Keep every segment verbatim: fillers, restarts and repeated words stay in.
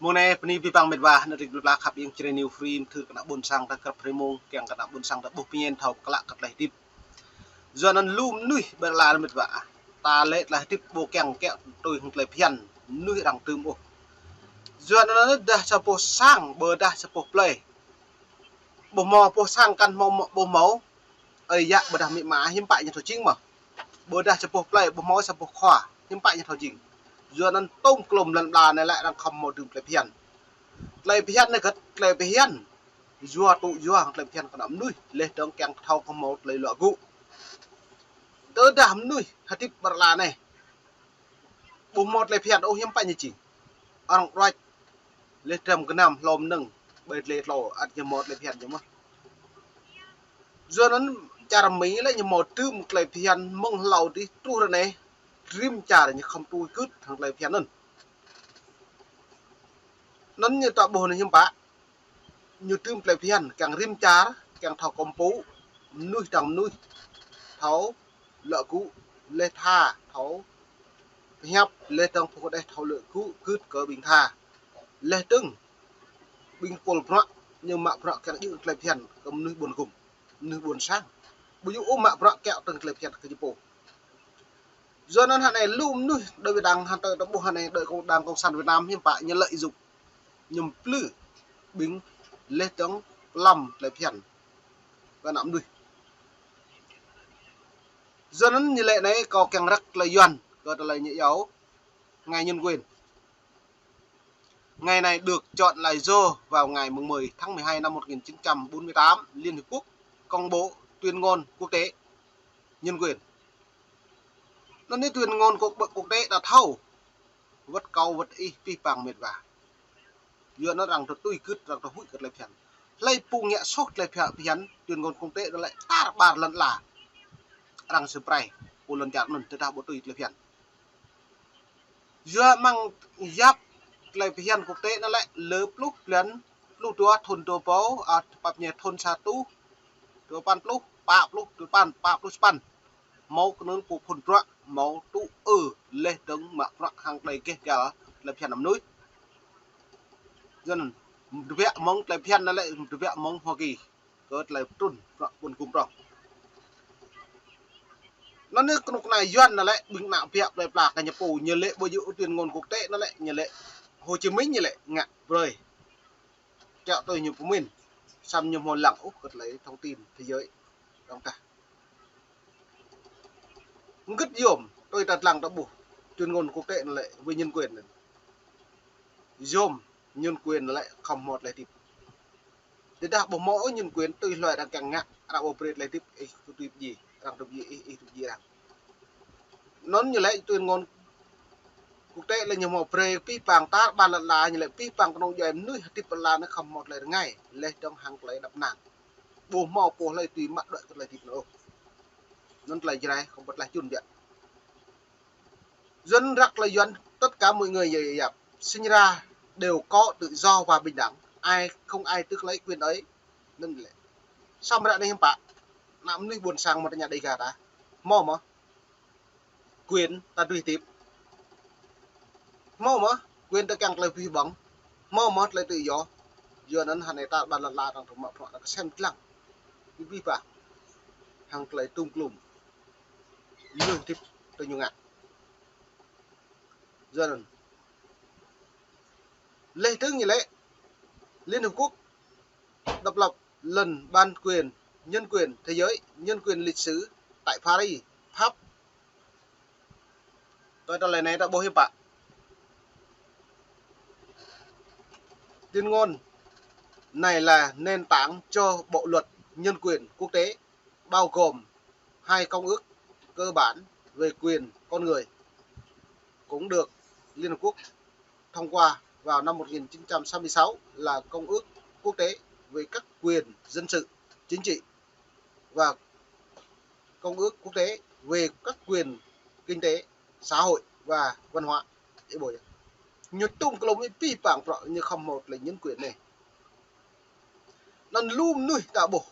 Mông anai bơni abih bang met wa, ană tring plơi pla khăp ing Jrai New Free, mơthưr kơ ană ƀôn sang ta grăp hrơi mông, kiăng kơ ană ƀôn sang ta ƀuh pơmĭn thâo klă kơ tơlơi hơdip. Yua anŭn lu mơnuih ƀơi lŏn met wa, ta lĕ tơlơi hơdip ƀu kiăng kiaŏ tui hăng tơlơi phiăn mơnuih arăng tŭ ôh. Yua anŭn dah sa boh sang, ƀôdah sa boh plơi, ƀu hmâo boh sang kăn hmâo, ƀu hmâo ơi yă ƀôdah amĭ ama, hiư̆m pă ñu thâo jing mơ̆. Ƀôdah sa boh plơi ƀu hmâo sa boh khua, hiư̆m pă ñu thâo jing. Yua anŭn tôm klôm lŏn ala anai lĕ arăng khŏm hmâo dưm tơlơi phiăn. Tơlơi phiăn anai gơ̆t tơlơi phiăn yua tŭ yua hăng tơlơi phiăn kơ ană mơnuih, laih dơ̆ng kiăng thâo kơ hmâo tơlơi luă gŭ. Tơdah mơnuih hơdip ƀơi lŏn ala anai ƀu hmâo tơlơi phiăn ôh, hiư̆m pă ñu jing. Arăng đuač laih dram gơnam hlô mơnơ̆ng, ƀơi dlê tlô, ăt ñu hmâo tơlơi phiăn ñu mơ̆n. Yua anŭn čar Mi lĕ ñu hmâo dưm tơlơi phiăn mơ̆ng hlâo adih truh ră anai, rĭm čar ñu khŏm tui gưt hăng tơlơi phiăn anŭn. Anŭn ñu ta ƀuh anai hiư̆m pă, ñu dưm tơlơi phiăn kiăng rĭm čar, kiăng thâo kơmpŭ, mơnuih dăng mơnuih thâo luă gŭ, laih tha thâo pơhiăp, laih dơ̆ng pô kơđeh thâo luă gŭ gưt kơ ƀing tha. Laih dơ̆ng ƀing pôl bruă ñu mă bruă kiăng djơ̆ tơlơi phiăn kơ mơnuih ƀôn gum, mơnuih ƀôn sang. Ƀu djơ̆ ôh mă bruă kiaŏ tui tơlơi phiăn kơ ñu pô. Yua anŭn hơnai lu mơnuih đuaĭ đăng hăng tơlơi ta ƀuh hơnai đuaĭ kông đảng cộng sản Việt Nam hiư̆m pă ñu lợi dụng, ñu plư ƀing laih dơ̆ng pơlăm tơlơi phiăn kơ ană mơnuih. Yua anŭn ñu lĕ anai kâo kiăng răk tơlơi Yuan kơ tơlơi ñu iâu ngày nhân quyền. Ngày này được chọn là do vào ngày mười tháng mười hai năm một nghìn chín trăm bốn mươi tám, Liên Hiệp Quốc công bố tuyên ngôn quốc tế nhân quyền. Anŭn anai tuyên ngôn quốc, quốc tế ta thâo, wơ̆t kâo wơ̆t ih abih bang met wa. Yua anŭn arăng tui gưt, arăng huĭ kơ tơlơi phiăn. Hlơi pô ngă soh tơlơi phiăn, phiăn tuyên ngôn quốc tế anŭn lĕ tar ƀar lŏn ala arăng sơprai, pô lŏn čar anŭn tơdah ƀu tui tơlơi phiăn. Yua mơ̆ng yap tơlơi phiăn quốc tế anŭn lĕ lơ pluh blan, pluh dua thun dua rơbâo, a, tơpă ñu thun sa rơtuh dua păn pluh, pă pluh dua păn, pă pluh sapăn. Hmâo kơnơ̆ng pô phŭn bruă, hmâo tŭ ư laih dơ̆ng mă bruă hăng tơlơi gêh gal tơlơi phiăn mơnuih. Yua anŭn, tơbiă mơ̆ng tơlơi phiăn anŭn lĕ, tơbiă mơ̆ng Hoa Kỳ kơ tơlơi trŭn bruă ƀôn gum prŏng. Anŭn anai kơnuk kơna Yuan anŭn lĕ, ƀing ană biă plơi pla kơ ñu pô, ñu lĕ ƀu djơ̆ tuyên ngôn quốc tế anŭn lĕ, ñu lĕ Hồ Chí Minh ñu lĕ ngă brơi kiaŏ tui ñu pơmĭn, samơ̆ ñu hmâo lăng ôh kơ tơlơi thông tin thế giới dơ̆ng tah. Hơgĕt yôm, tui ta lăng ta ƀuh tuyên ngôn quốc tế anŭn lĕ về nhân quyền anŭn. Yôm nhân quyền anŭn lĕ khŏm hmâo tơlơi hơdip. Tơdah ƀu hmâo ôh nhân quyền, tui hlơi arăng kiăng ngă, arăng ƀu brơi tơlơi hơdip, ih tui pơjing, arăng tui pơjing ih, ih tui pơjing arăng. Anŭn ñu lĕ tuyên ngôn quốc tế lĕ ñu hmâo brơi abih bang tar ƀar lŏn ala, ñu lĕ abih bang kơnung djuai mơnuih hơdip ƀơi lŏn ala anai khŏm hmâo tơlơi rơngai, laih dơ̆ng hăng tơlơi đăp năng. Ƀu hmâo pô hlơi dưi mă đuaĭ kơ tơlơi hơdip anŭn ôh. Anŭn tơlơi Jrai khŏm ƀu tơlơi čun biă. Yuan răk tơlơi Yuan, tất cả mọi người dạy dạy, sinh ra đều có tự do và bình đẳng, ai không ai tước lấy quyền ấy. Anŭn lĕ. Samơ̆ ră anai hiư̆m pă, ană mơnuih ƀôn sang mơ̆ tơña Dêga ta, hmâo mơ̆ quyền ta dưi hơdip? Hmâo mơ̆ quyền ta kiăng tơlơi abih bang? Hmâo mơ̆ tơlơi tự do? Yua anŭn hơnai tar ƀar lŏn ala arăng tŭ mă bruă arăng kơsem lăng abih bang hăng tơlơi tŭm klum. Ñu hơdip tui ñu ngă. Yua anŭn laih dơ̆ng ñu lĕ Liên Hợp Quốc độc lập, lŏn bản quyền, nhân quyền thế giới, nhân quyền lịch sử tại Paris, Pháp. Tui tơlơi anai ta ƀuh hiư̆m pă. Tuyên ngôn này là nền tảng cho bộ luật nhân quyền quốc tế, bao gồm hai công ước cơ bản về quyền con người cũng được Liên Hợp Quốc thông qua vào năm một nghìn chín trăm sáu mươi sáu là Công ước Quốc tế về các quyền dân sự, chính trị và Công ước Quốc tế về các quyền kinh tế, xã hội và văn hóa. Ih ƀuh yơh. Ñu tŭm klum abih bang bruă ñu khŏm hmâo tơlơi nhân quyền anai. Anŭn lu mơnuih ta ƀuh.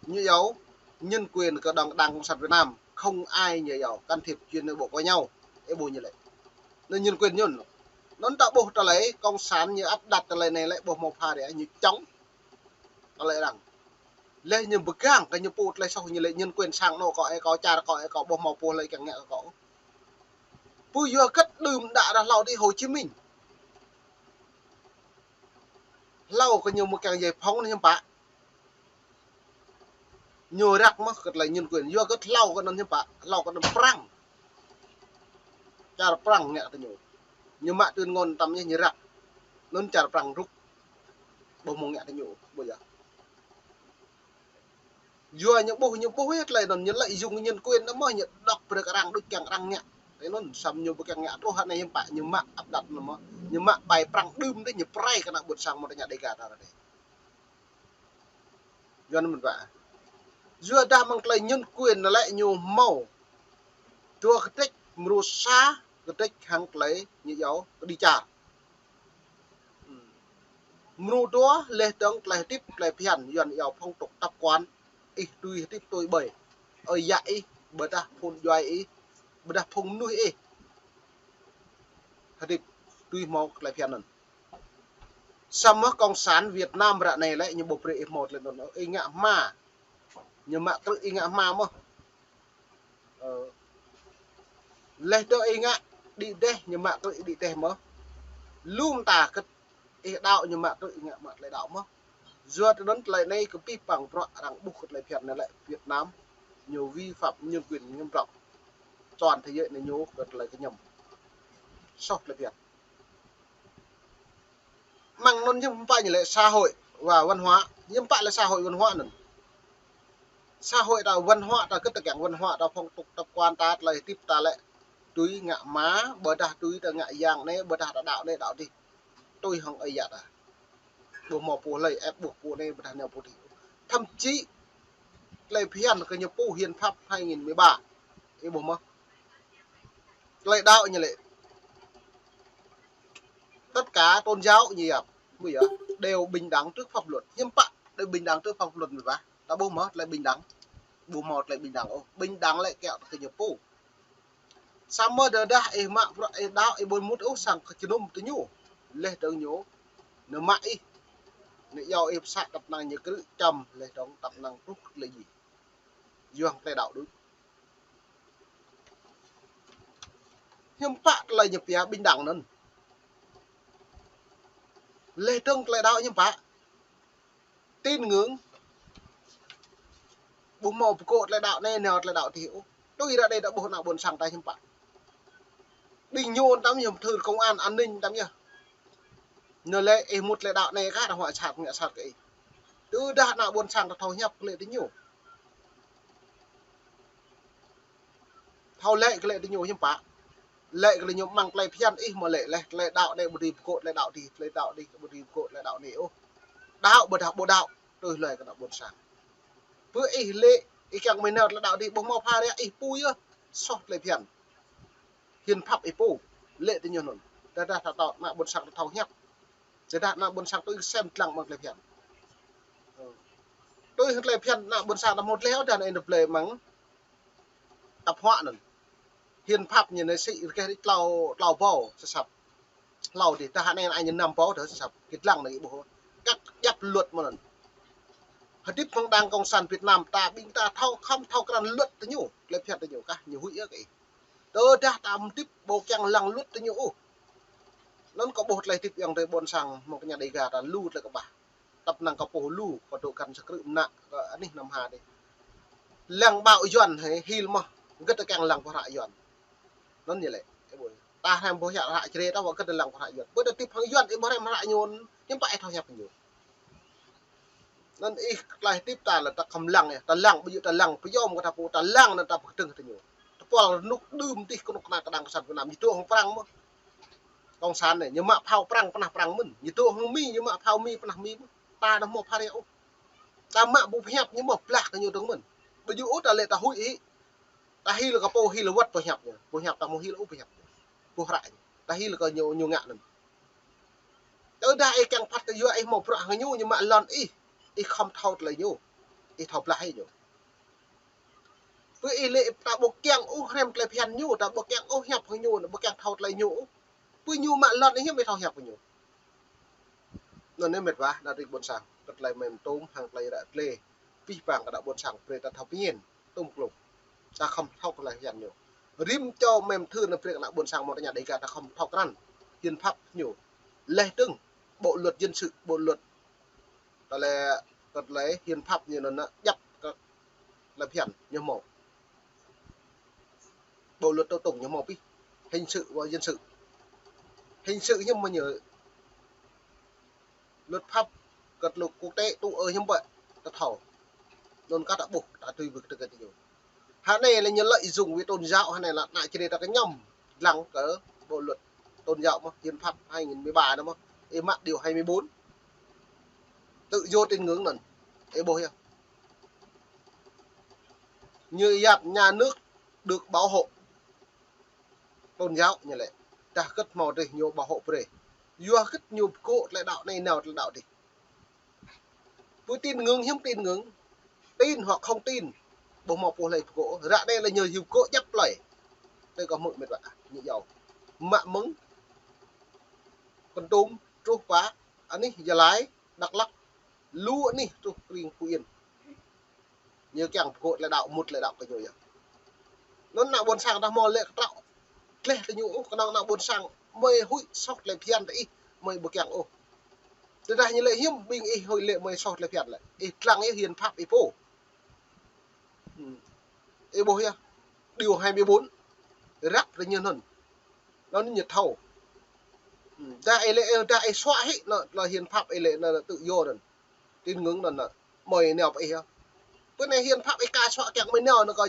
Ñu iâu nhân quyền kơ đảng, Đảng Cộng sản Việt Nam, không ai ñu iâu can thiệp chuyện nội bộ của nhau. Ih ƀuh ñu lĕ. Anŭn nhân quyền ñu. Anŭn ta ƀuh tơlơi cộng sản ñu áp đặt tơlơi anai lĕ ƀu hmâo pha rĕ, ñu čŏng tơlơi arăng. Lĕ ñu pơgang kơ ñu pô tơlơi soh, ñu lĕ nhân quyền sang anŏ kâo ơi, kâo čar kâo ơi, kâo ƀu hmâo pô hlơi kiăng ngă kơ kâo. Pô yua kơ đưm đă ră hlâo adih Hồ Chí Minh. Hlâo kơ ñu mơ̆ kiăng giải phóng anŭn hiư̆m pă. Ñu răk mơ̆ kơ tơlơi nhân quyền, yua kơ hlâo kơ anŭn hiư̆m pă, hlâo kơ anŭn Prăng. Čar Prăng ngă tơ ñu. Ñu mă tuyên ngôn tăm ñu, ñu răk. Anŭn čar Prăng rŭk. Ƀu hmâo ngă tơ ñu, ƀu yơh. Yua ñu ƀuh, ñu ƀuh yơh tơlơi anŭn, ñu lợi dụng nhân quyền anŭn mơ̆, ñu dŏ brơi kơ arăng đôč kiăng arăng ngă. Tơ anŭn samơ̆ ñu ƀu kiăng ngă truh hă anai hiư̆m pă, ñu mă áp đặt anŭn mơ̆. Ñu mă bai Prăng đưm adih, ñu pơrai kơ ană ƀôn sang mơ̆ng tơña Dega ta ră anai. Yua anŭn mơ̆n ƀă. Yua dah mơ̆ng tơlơi nhân quyền anŭn lĕ ñu hmâo dua kơdrĕč, mrô sa kơdrĕč hăng tơlơi ñu iâu kơđi čar. Mrô dua lĕ dơ̆ng tơlơi hơdip tơlơi phiăn, Yuan iâu phong tục tập quán, ih tui hơdip tui ƀơi. Ơi yă ih, ƀôdah phung djuai ih, ƀôdah phung mơnuih ih hơdip tui hmâo tơlơi phiăn anŭn. Samơ̆ cộng sản Việt Nam ră anai lĕ ñu ƀu brơi ih hmâo tơlơi anŭn, ih ngă hma. Ñu mă krư̆ ih ngă hma mơ̆. Ơ. Lĕ dơ̆ng ih ngă đĭ đeh, ñu mă krư̆ ih đĭ đeh mơ̆. Lu mơta kơ ih đaŏ, ñu mă krư̆ ih ngă mă tơlơi đaŏ mơ̆. Yua tơ anŭn tơlơi anai kơ pih păng bruă arăng ƀuh kơ tơlơi phiăn anai lĕ Việt Nam ñu vi phạm nhân quyền nghiêm trọng. Toàn thế giới anai ñu kơ tơlơi kơñăm. Soh tơlơi phiăn. Mơ̆ng anŭn hiư̆m pă ñu lĕ xã hội và văn hóa, hiư̆m pă lĕ xã hội văn hóa anŭn. Xã hội ta văn hóa ta kơ tơkeng văn hóa ta phong tục tập quán ta tơlơi hơdip ta lĕ tui ngă hma, ƀôdah tui ta ngă yang anai, ƀôdah ta đaŏ anai đaŏ adih. Tui hăng ơi yă ta. Ƀu hmâo pô hlơi ép buộc pô anai ƀôdah nao pô adih. Thậm chí tơlơi phiăn kơ ñu pô hiến pháp hai nghìn mười ba. Ih ƀuh mơ̆. Tơlơi đaŏ ñu lĕ. Tất cả tôn giáo ñu yap. Ƀu yơh, đều bình đẳng trước pháp luật. Hiư̆m pă đều bình đẳng trước pháp luật mơ̆n ƀă. Ta ƀuh mơ̆ tơlơi bình đẳng. Ƀu hmâo tơlơi bình đẳng ôh. Bình đẳng lĕ kiăng kơ ñu pô. Samơ̆ tơdah ih mă bruă ih đaŏ ih ƀu mŭt ôh sang kơ jơnum tơ ñu. Lĕ dơ̆ng ñu. Ñu mă ih. Ñu iâu ih pơsă tăp năng ñu krư̆ čăm lĕ dơ̆ng tăp năng truh tơlơi djai. Yua hăng tơlơi đaŏ đôč. Hiư̆m pă tơlơi ñu pia bình đẳng anŭn. Lĕ dơ̆ng tơlơi đaŏ hiư̆m pă. Tin ngưỡng. Ƀu hmâo pơkŏ tơlơi đaŏ anai, nao tơlơi đaŏ adih ôh. Tui ră anai ta ƀuh ană ƀôn sang ta hiư̆m pă. Ƀing ñu tăm hiư̆m thư công an an ninh tăm yơh. Ñu lĕ ih mŭt tơlơi đaŏ anai kah, ta huă sat ngă sat kơ ih. Tơdah ană ƀôn sang ta thâo hiăp kơ lĕ tơ ñu. Thâo lĕ kơ lĕ tơ ñu hiư̆m pă. Lĕ kơ lĕ ñu mơ̆ng tơlơi phiăn ih mơ̆ lĕ lĕ tơlơi đaŏ anai ƀu dưi pơkŏ tơlơi đaŏ adih, tơlơi đaŏ adih ƀu dưi pơkŏ tơlơi đaŏ anai ôh. Đaŏ ƀôdah ƀu đaŏ, tui hlơi kơ ană ƀôn sang. Pơ ih lĕ, ih kiăng mơ̆ nao tơlơi đaŏ adih ƀu hmâo pha rĕ ih pô yơh, soh tơlơi phiăn. Hiến pháp ih pô, lĕ tơ ñu anŭn. Tơdah ta thâo, ană ƀôn sang ta thâo hiăp. Tơdah ană ƀôn sang tui sem lăng mơ̆ng tơlơi phiăn. Tui hăng tơlơi phiăn ană ƀôn sang ta hmâo tơlơi ôh, tơdah anai nao plei mơ̆ng tập hóa anŭn. Hiến pháp ñu anai sĭ rơkeh rĭ tlâo, tlâo pô sơsăp. Hlâo adih, tơdah anai anai ñu năm pô tơ sơsăp. Kĭt lăng anai ih ƀuh. Kăt djăp luật mơ̆n anŭn. Hơdip hăng Đảng Cộng sản Việt Nam ta ƀing ta thâo khŏm thâo krăn luật tơ ñu. Tơlơi phiăn tơ ñu kah ñu huĭ yơh kơ ih. Tơdah ta hơdip ƀu kiăng lăng luật tơ ñu ôh. Anŭn kâo ƀuh tơlơi hơdip ayŏng adơi ƀôn sang mơ̆ng tơña Dega ta lu tơlơi kơƀah. Tăp năng kâo pô lu, kâo dŏ găn sa krư̆ mơnă, kơ anih năm ha adih. Lăng ƀâo Yuan hĕ, hil mơ̆, hơget ta kiăng lăng pơhră Yuan. Anŭn ñu lĕ, ih ƀuh. Ta hrăm pơhră Jrai ta wơ̆t hơget ta lăng pơhră Yuan. Ƀu ta hơdip hăng Yuan, ih ƀu hrăm pơhră ñu, hiư̆m pă ih thâo hiăp ñu. Anŭn ih tơlơi hơdip ta lĕ ta khŏm lăng yơh, ta lăng, ƀu djơ̆ ta lăng, pơyom kơ ta pô, ta lăng anŭn ta pơkơdơ̆ng tơ ñu. Tơpul rơnŭk đưm adih kơnuk kơna kơđang kơsan Việt Nam, ñu dŏ hăng Prăng mơ̆. Cộng sản anai, ñu mă phao Prăng pơnah Prăng mơ̆n. Ñu dŏ hăng Mi, ñu mă phao Mi pơnah Mi mơ̆n. Ta anăm hmâo pha rĕ ôh. Ta mă ƀu pơhiăp ñu mơ̆ blah kơ ñu dơ̆ng mơ̆n. Ƀu djơ̆ ôh ta lĕ ta huĭ hĭ. Ta hil kơ pô hil wơ̆t pơhiăp ñu. Pơhiăp ta hmâo hil ôh pơhiăp ñu. Pơhră ñu. Ta hil kơ ñu, ñu ngă anŭn. Tơdah ih kiăng phat kơ yua ih hmâo bruă hăng ñu, ñu mă lŏn ih. Ih khŏm thâo tơlơi ñu. Ih thâo blah hĭ ñu. Pơ ih lĕ ta ƀu kiăng ôh hrăm tơlơi phiăn ñu, ta ƀu kiăng ôh hiăp hăng ñu, ƀu kiăng thâo tơlơi ñu ôh. Pơ ñu mă lŏn anai hiư̆m ih thâo hiăp pơ ñu. Anŭn anai mĕt wa, ană tring ƀôn sang, kơ tơlơi mĕm tôm, hăng tơlơi ră tlê. Pih pang kơ ană ƀôn sang, brơi ta thâo pơñen, tôm klôm. Ta khŏm thâo kơ tơlơi phiăn ñu. Rĭm čô mĕm thư anŭn brơi kơ ană ƀôn sang mơ̆ng tơña Đêga ta khŏm thâo krăn. Hiến pháp ñu. Leh dơ̆ng, bộ luật dân sự, bộ luật. Tơlơi, kơ tơlơi hiến pháp ñu anŭn djăp kơ tơlơi phiăn ñu hmâo. Bộ luật tố tụng ñu hmâo pih. Hình sự và dân sự. Hình sự hiư̆m mơ̆ ñu luật pháp, kơ luật quốc tế tŭ ư hiư̆m ƀă, ta thâo. Anŭn kơ ta ƀuh, ta tui ƀuh kơ tơlơi ñu. Hơnai lĕ ñu lợi dụng về tôn giáo, hơnai lĕ ană Jrai ta kơñăm lăng kơ bộ luật tôn giáo mơ̆n, hiến pháp hai nghìn mười ba anŭn mơ̆n, ih mă điều hai mươi bốn. Tự do tín ngưỡng anŭn. Ih ƀuh yơh. Ñu yap nhà nước được bảo hộ tôn giáo ñu lĕ. Tơdah hơget hmâo dêh ñu bảo hộ brơi. Yua hơget ñu pơgô̆ tơlơi đaŏ anai nao tơlơi đaŏ dih. Pơ tín ngưỡng hiư̆m tín ngưỡng, tin hoặc không tin, ƀu hmâo pô hlơi pơgô̆. Ră anai lĕ ñu hyu pơgô̆ djăp tơlơi. Tơlơi kơ hmư̆ mĕt wa, ñu iâu. Mă mơ̆ng Kon Tum truh pơ anih Gia Lai, Dak Lak, lu anih truh kring Phú Yên. Ñu kiăng pơgô̆ tơlơi đaŏ, mŭt tơlơi đaŏ kơ ñu yơh. Anŭn ană ƀôn sang ta hmâo lĕ kơ trŏ. Tleh kơ ñu ôh, kơnơ̆ng ană ƀôn sang mơi huĭ soh tơlơi phiăn ta ih, mơi ƀu kiăng ôh. Tơdah ñu lĕ hiư̆m ƀing ih huĭ lĕ mơi soh tơlơi phiăn lĕ. Ih lăng ih hiến pháp ih pô. Hmm. Ih ƀuh yơh. Điều hai mươi bốn. Răp rơñih anŭn. Anŭn ñu thâo. Hmm. Dah ih lĕ, dah ih suă hĭ anŭn, tơlơi hiến pháp ih lĕ anŭn tự do anŭn. Tín ngưỡng anŭn anŭn. Mơi nao pơ ih yơh. Pơ anai hiến pháp ih ka suă kiăng mơi nao anŭn kơ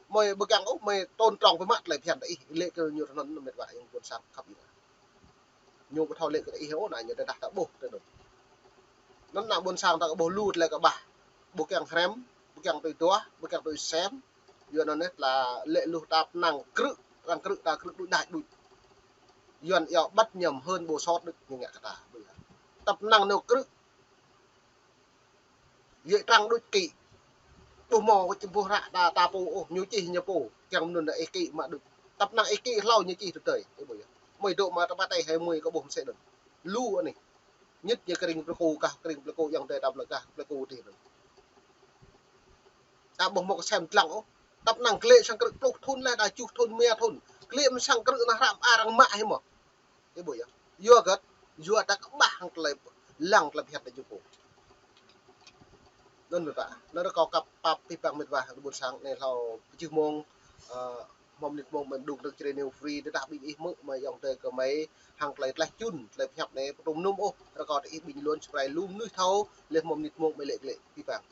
mơi ƀu kiăng ôh, mơi tôn trọng pơ mă tơlơi phiăn ta ih. Lĕ kơ ñu anŭn mĕt wa yang ƀôn sang khăp ih. Ñu ƀu thâo lĕ kơ ih ôh, anai ñu tơdah ta ƀuh tơ anŭn. Anŭn ană ƀôn sang ta kơ ƀuh lu tơlơi kơ ƀah. Ƀu kiăng hrăm, ƀu kiăng tui duah, ƀu kiăng tui sem. Yua anŭn anai tơlơi lĕ lu ta pơnăng krư̆, arăng krư̆ ta krư̆ đuč đač đuč. Yuan iâu bắt nhầm hơn bộ sốt đuč ñu ngă kơ ta. Tơpă năng nao krư̆. Yua arăng đuč kĭ. Ƀu hmâo kơ čim ƀuh ră ta, ta pô ôh, ñu čih ñu pô. Kiăng mơnŭn ih kĭ mă đuč. Tơpă năng ih kĭ hlâo ñu čih tơdơi. Ih ƀuh yơh. Mơi dŏ mă tơpă tơi hai mươi kơ ƀuh mơsĕ anŭn. Lu anih. Ñit ñu kring Plei Ku kah, kring Plei Ku yang tơi ta Plei kah, Plei Ku dih anŭn. Ta ƀu hmâo kơ sem dlăng ôh. Tơpă năng glĕ sang krư̆ pluh thŭn leh, đa juh thŭn, mia thŭn. Glĕ mă sang krư̆ anŭn hră arăng mă hĭ mơ̆n. Ih ƀuh yơh. Yua hơget, yua ta kơƀah hăng tơlơi lăng tơlơi phiăn ta jŭ pô. Anŭn ta. Anŭn rơkâo kơ pap pih pang mĕt wa ƀôn sang anai hlâo pơjưh mông, ơ, hmâo mơnit mông mơi đung dơ̆ng Jrai New Free, tơdah ƀing ih hmư̆ mơi ayŏng adơi kơ mơi hăng tơlơi tlaih čun, tơlơi pơhiăp anai pơtŭm nŭm ôh, rơkâo tơ ih ƀing lŏn subscribe lu mơnuih thâo, leh hmâo mơnit mông mơi lĕ glĕ pih pang.